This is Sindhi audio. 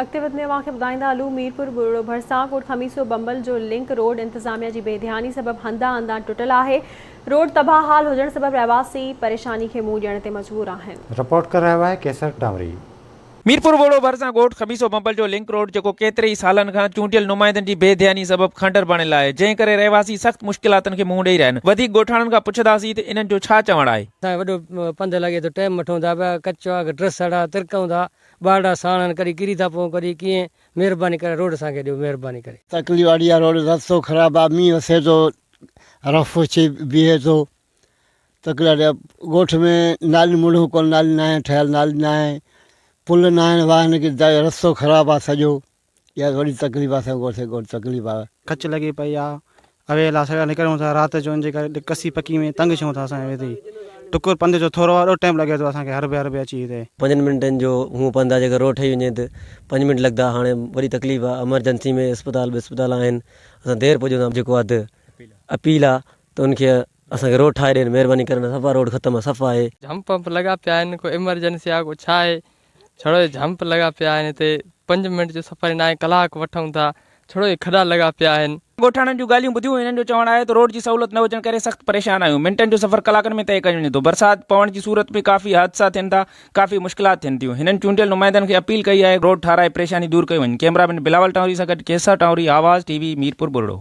اڳتي وڌندي اوهان کي ٻڌائيندا هلون ميرپور ٻرڙو ڀرسان ڳوٺ خميسو بمبل جو لنڪ روڊ انتظاميا جي بي ڌياني سبب هنڌان هنڌان ٽٽل آهي روڊ تباهه حال هجڻ سبب رهواسي پريشاني کي منهن ڏيڻ تي مجبور آهن. رپورٽ ڪري رهيو آهي قيصر ٽانوري. ميرپور ٻوڙو ڀرسان ڳوٺ خميسو بمبل جو لنڪ روڊ جيڪو ڪيتري ئي سالن کان چونڊيل نمائندن جي بي ڌياني سبب کنڊر بڻيل آهي جنهن ڪري رهواسي سخت مشڪلاتن کي منهن ڏئي رهيا آهن وڌيڪ ڳوٺاڻن کان پڇنداسين ته انهن جو ڇا چوڻ آهي. اسان کي وڏو پنڌ لڳي ٿو ٽيم وٺون ٿا پيا ڪچو آ ڊرس اڙا ترڪون ٿا ٻارڙا ساڻ آهن ڪڏهن ڪري ٿا پئون ڪڏهن ڪيئن مهرباني ڪري روڊ اسان کي ڏيو مهرباني ڪري. تڪليف واري آ روڊ رستو خراب آ مينهن وسي ٿو رف اچي بيهي ٿو تڪليف واري آ ڳوٺ ۾ نالي مڙهو ڪون نالي ناهي ٺهيل نالي ناهي پل ناهن واهن کي رستو خراب آ سڄو. اها وڏي تڪليف آ اسان ڳوٺ ڳوٺ تڪليف آ. کچ لڳي پئي آ اويل آ سويل نڪرون ٿا رات جو ان جي ڪري ڪسي پڪي ۾ تنگ ٿيون ٿا اسان هتي ٽڪر پنڌ جو ٿورو آ ڏو ٽائيم لڳي ٿو اسان کي هر ڀيري اچي هتي. پنجن منٽن جو هونء پنڌ آ جيڪر روڊ ٺهي وڃي ته پنج منٽ لڳدا هاڻي وڏي تڪليف آ ايمرجنسي ۾ اسپتال به اسپتال آهن اسان دير پڄون ٿا جيڪو آ ته اپيل آ ته ان کي اسان کي روڊ ٺاهي ڏين مهرباني ڪري نه صفا روڊ ختم آ صفا آهي. جهمپ ومپ لڳا پيا آهن ڪو ايمرجنسي آ ڪو ڇا آهي ڇڙو هي جهمپ لڳا پيا آهن هتي پنج منٽ جو سفر ناهي ڪلاڪ وٺون ٿا ڇڙو هي کڏا لڳا پيا آهن. ڳوٺاڻن جون ڳالهيون ٻڌيون هنن جو چوڻ آهي ته روڊ جي سهولت نه هجڻ ڪري سخت پريشان آهيون منٽن جو سفر ڪلاڪن ۾ طئي ڪيو وڃي ٿو برسات پوڻ جي صورت ۾ ڪافي حادثا ٿين ٿا ڪافي مشڪلات ٿين ٿيون هنن چونڊيل نمائندن کي اپيل ڪئي آهي روڊ ٺاهرائي پريشاني دور ڪئي وڃي ڪئميرا مين بلاول ٽانوري سان گڏ قيصر ٽانوري آواز ٽي وي ميرپور ٻرڙو.